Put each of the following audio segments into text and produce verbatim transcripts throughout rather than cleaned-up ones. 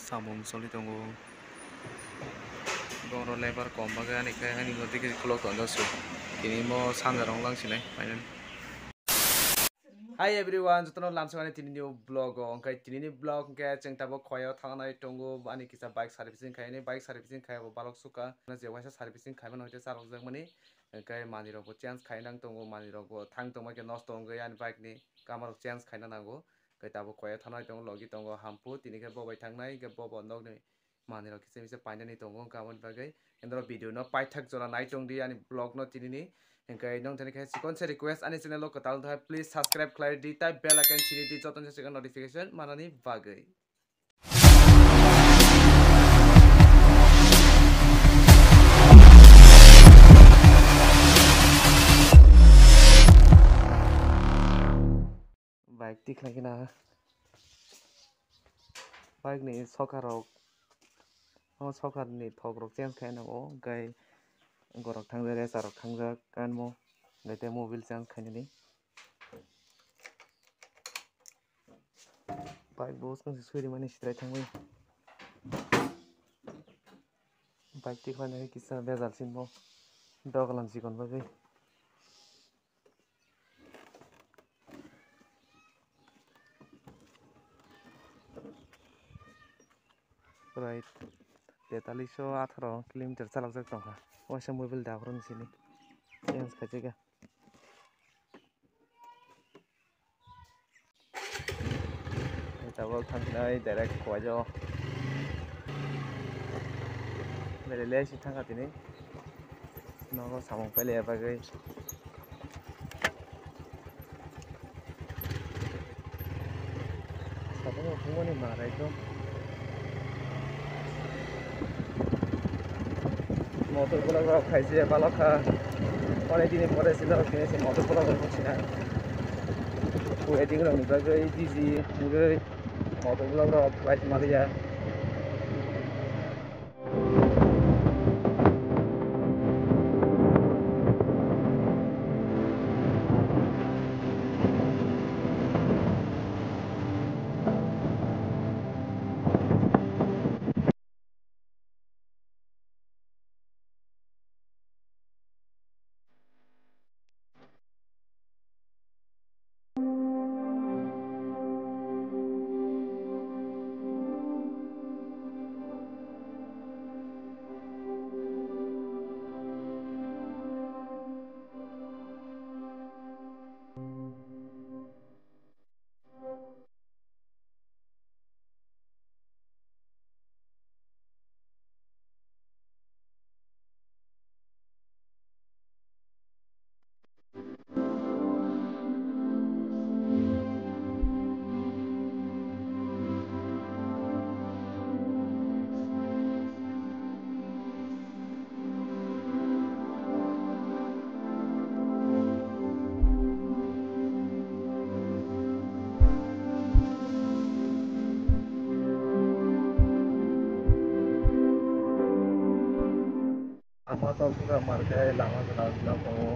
Samung choli tongo. Boro lebar kom bagwi ani khe ani no digi khulok tonjak se. Tini mo sanja rong lang sinai finally. Hi everyone, jotono lamsok ani tini new vlog o. Hwnkhe tini ni vlog hwnkhe chwng tabuk Khowai o thangna nai tongo. Ani kisa bike servicing khaini, bike servicing khai bo balok sukha. Je waisa servicing khaimani hoite chalok jak mani. Hwnkhe manwi rok bo change khai nang tongo, manwi rok bo thang tongma khe nosto wngwi ani bike ni kama rok change khaina nango. Hwnkhe tabuk Khowai o thangna nai tongo, logi tongo Hampu, tini khe bo bai thangnai, hwnkhe bo bo nokni manwi rok kisa misa painani tongo, hwnkhe aboni bagwi norok video no paithak jora nai tongdi ani vlog no tinini. Hwnkhe nong tini khe chikon se request ani channel o kwtal wngkha, please subscribe khlai di, tai bell icon chini di, jotono se notification manani bagwi. Bike tikhlai khe na. Bike ni soka rok, o soka ni thok rok change khai nango, hwnkhe gorok thangjak, racer rok thangjak, kanmo, hwnkhe tei mobil change khainani. Bike bo swkang se sui rimani sitrai thangwi. Bike tikhlai nai kisa bejal sinbo. Dogalan chikon bagwi. Prai tetallish o atharo kilometer chalokjak tongkha. Waisa mobil dabroni sini. Change khaijak ya. Tabuk thangsinai direct Khowai o. Bere le si thangkha tini. Nogo samung pailaiya bagwi. Sabukno phungmani marai kho. Motor vlog rok khaise balokha. Onek dini pore sila khaise motor vlog rok sina. Wedding rok ni bagwi busy wngwi motor vlog rok khlai maliya. Lama to pura marke lama jora jora tongo.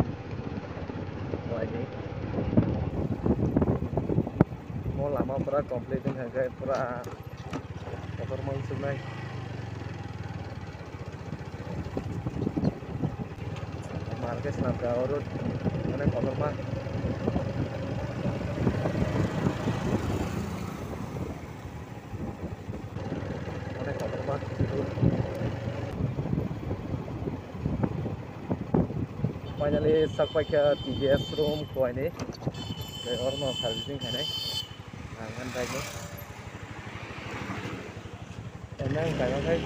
Waini. Mo lama pura complete wngkha khe pura kotorma wngsuknai. Marke swnamkha o road, onek kotorma. Onek kotorma road. Finally, sak paikha T V S showroom Khowai ni. Tei oro no servicing khainai. Ang ani bike no. Eno ang kaijaknai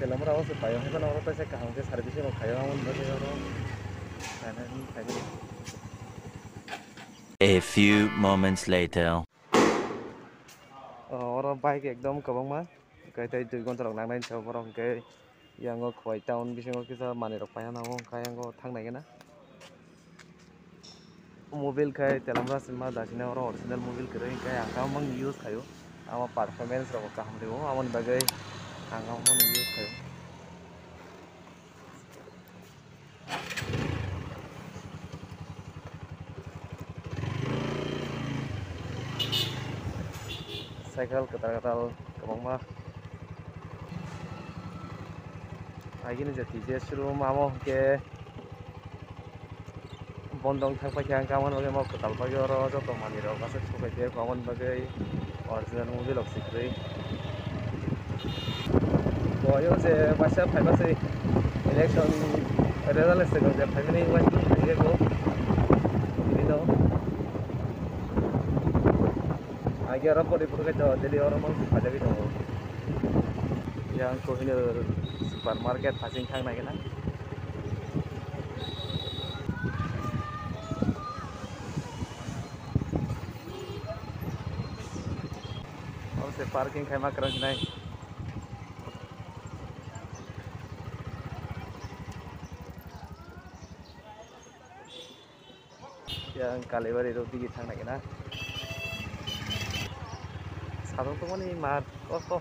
Telamra o se paio, haikhe oro teisa kaham khe servicing rok khaio, aboni bagwi oro khainani khainani. A few moments later. O, oro bike ekdom kwbangma, hwnkhe tei dui ghonta rok nangnai hinwi borok hwnkhe. Yango Khowai town bisingo kisa manwi rok paina nango, hwnkhe yango thang nai gana. Mobile khai Telamra sima dasina oro original mobile kwrwi, hwnkhe ang tamo mang use khaio. Amo performance rok kaham rwo, aboni bagwi ang amo mang use khaio. Cycle kwtal kwtal kwbangma. Agini je T J S showroom amo hwnkhe bondong thang paikha, ang kamani bagwi amo kwtal bagwi oro joto manwirok aswk sukai tei kwbangmani bagwi original mobile rok se kwrwi. Boyo je waisa phaiba se election result se je phaimani waisa phaiya ko bini no. Agi oro pori pori khe to daily oro mang phaijagwi tongo. Yang Kohinoor supermarket phasing thang nai gana. Oro se parking khai ma kwrwng hinai. Yang Kalibari road digi thang nai gana. Sadok tongmani mat kosto.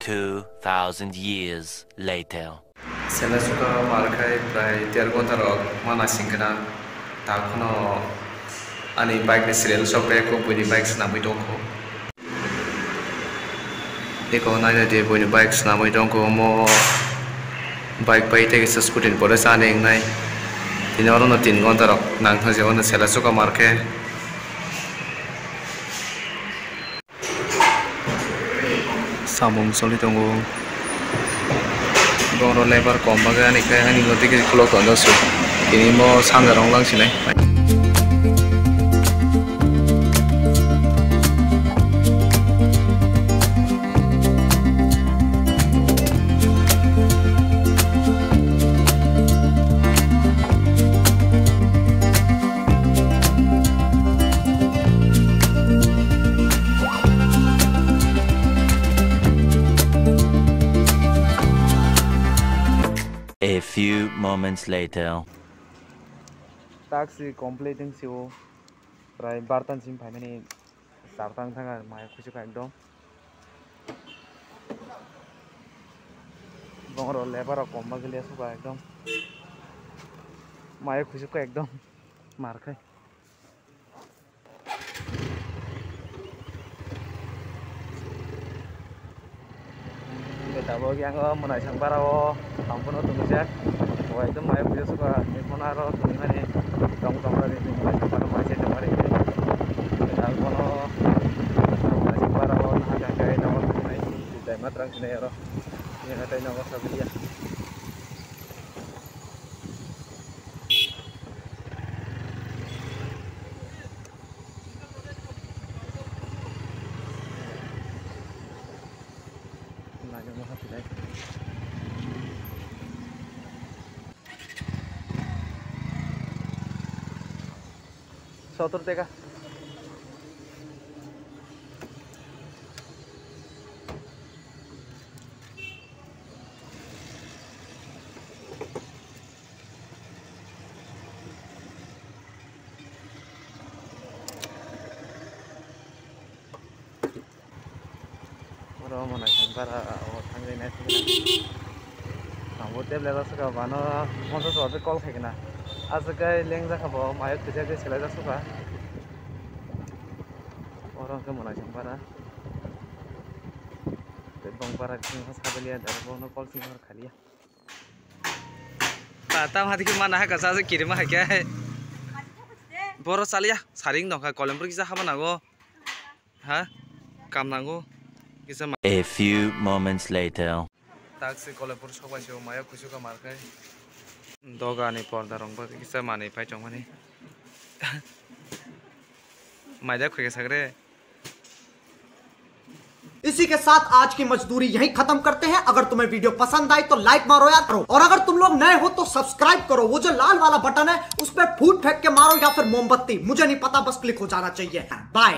Two thousand years later. Sela suka mar khai prai der ghonta rok ma naising gana. Ta kheno ani bike ni serial sok bai ko buini bike swnamwi tongkho. Eko naina di buini bike swnamwi tongkho omo bike bai tei kisa scooty ni pore chani wngnai. Tini oro no tin ghonta rok nang thang se ono sela suka mar khe. Samung choli tongo. Boro lebar kom bagwi ani khe ani no tei khe khulok tongo su. Tini mo sanja rong lang sinai. A few moments later. Taksi complete wng sio, prai bartan sim phaimani. Sartang thang ar maya khuisukha ekdom. Bongro lebar rok kom bagwi le sukha ekdom. Maya khuisukha ekdom. Mar khai. Tabuk yang o mwnaisang bara o tongphano tongwi jak. Bo ekdom maya puja suka ni phano aro tongwi mani tong tong rani mwnaisang bara mai se tongmani. Ang bono mwnaisang bara o nahar kha khe tabuk tongmani. Tei ma twrang sinai aro. Yang tei nogo sabiya. Sotor teka. Oro mwnai khe bara o thangwi naithok. Abo tablet aswk bano monsa so call khaikhe na. Aswk kai lengjak bo mayo khwjak khe selai jak suka. Oro khe mwnai khe bara. Tei bong bara khe sabaliya da bono call sing hor khaliya. Ta tam hadi khe mana ha kasa se kirima ha khe. Boro chaliya saring dong kha kolem bro kisa haba nango. Ha? Kam nango. Kisa ma- A few moments later. Taksi kolem bro sok bai se maya kusu ka mar khai. Doga ni porda rong ba kisa manwi pai tong mani. Maida khoi ka sagre. इसी के साथ आज की मजदूरी यहीं खत्म करते हैं। अगर तुम्हें वीडियो पसंद आई तो लाइक मारो यार, करो। और अगर तुम लोग नए हो तो सब्सक्राइब करो, वो जो लाल वाला बटन है उस पर फूट फेंक के मारो या फिर मोमबत्ती, मुझे नहीं पता, बस क्लिक हो जाना चाहिए। बाय।